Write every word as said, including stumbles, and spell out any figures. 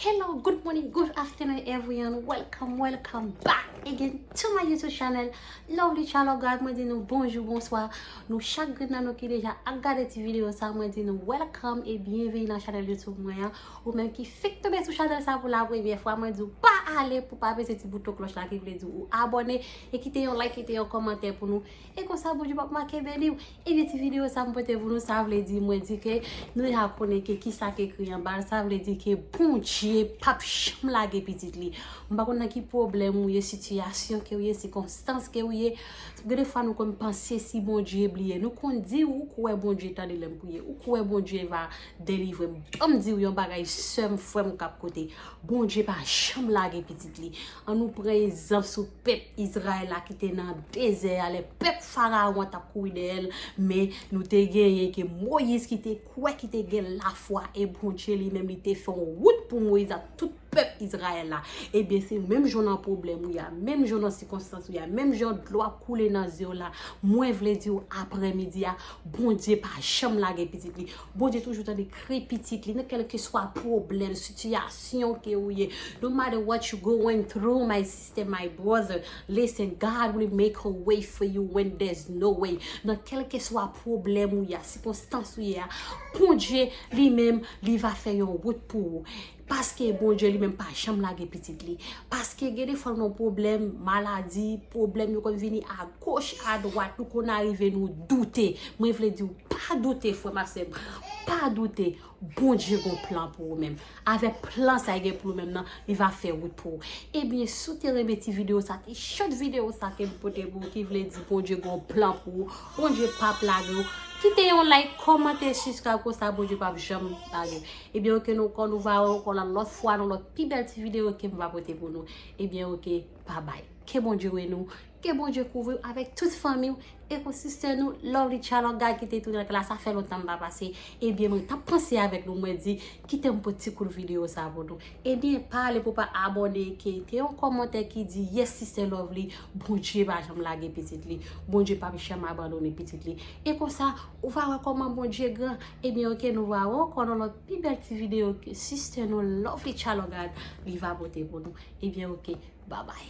Hello, good morning, good afternoon, everyone. Welcome, welcome back again to my YouTube channel, Lovely Child of God. Mwen di nou bonjou, bonswa. Nou chak grenn nan nou ki deja ap gade ti videyo sa, mwen di nou welcome e byenveni nan chanèl YouTube mwen an. Ou menm ki fèk tonbe sou chanèl sa pou la premyè fwa, mwen di w pa ale pou pa peze ti bouton klòch la ki vle di ou abòne e kite yon like, kite yon kòmantè pou nou. E konsa Bondye p ap manke beni w. Ebyen ti videyo sa m pote pou nou, sa vle di, mwen di ke nou deja konnen ke kisa ki ekri anba l, sa vle di ke Bondye p ap janm lage pitit li. M pa konn nan ki pwoblèm ou ye, sitiyasyon ke ou ye, sikonstans ke ou ye. Gen de fwa nou konn panse si Bondye bliye. Nou konn di ou kwè Bondye tande lè m priye, ou kwè Bondye va delivre m. Ban m di w yon bagay, sè m, frè m k ap koute. Bondye pa janm lage pitit li. An nou pran egzanp sou pèp Izrayèl la ki te nan dezè a, lè pèp Farawon an t ap kouri dèyè l, men nou te genyen ke Moyiz ki te kwè, ki te gen lafwa, e Bondye li menm li te fè yon wout pou Moyiz ak tout pèp Izrayèl la. Ebyen se menm jan nan pwoblèm ou ye a, menm jan nan sikonstans ou ye a, menm jan dlo ap koule nan zye w la, mwen vle di w aprèmidi a, Bondye pa janm lage pitit li. Bondye toujou tande kri pitit li nan kèlkeswa pwoblèm, sitiyasyon ke ou ye. No matter what you going through, my sister, my brother, listen, God will make a way for you when there's no way. Nan kèlkeswa pwoblèm ou ye a, sikonstans ou ye a, Bondye li menm, li va fè yon wout pou ou. Paske Bondye li menm pa janm lage pitit li. Paske gen de fwa nou nan pwoblèm, maladi, pwoblèm yo konn vini agoch, adwat, nou konn arive nou doute. Mwen vle di w, pa doute, frè m ak sè m. Pa doute, Bondye gon plan pou ou menm. Avèk plan sa l gen pou ou menm nan, li va fè wout pou ou. Ebyen, si w te renmen ti videyo sa, ti short videyo sa ke m pote pou ou, ki vle di Bondye gon plan pou ou, Bondye p ap lage w. Kite yon like, kòmante, subscribe, konsa Bondye p ap janm lage w. Ebyen, oke, nou kon nou va wè ankò nan lòt fwa, nan lòt pi bèl ti videyo ke m va pote pou nou. Ebyen, oke, babay. Ke Bondye wè nou, ke Bondye kouvri w avèk tout fanmi w, e pou sistè nou, Lovely Child of God ki te tounen nan klas, sa fè lontan m pa pase. Ebyen, mwen t ap panse avèk nou, mwen di, kite m pote ti kout videyo sa pou nou. Ebyen, pa ale pou pa abòne, kite yon kòmantè ki di, yes, sistè Lovely, Bondye pa janm lage pitit li, Bondye p ap janm abandone pitit li. E konsa, ou va wè kòman Bondye gran. Ebyen, oke, nou va wè ankò nan lòt pi bèl ti videyo ke sistè nou Lovely Child of God li va pote pou nou. Ebyen, oke, babay.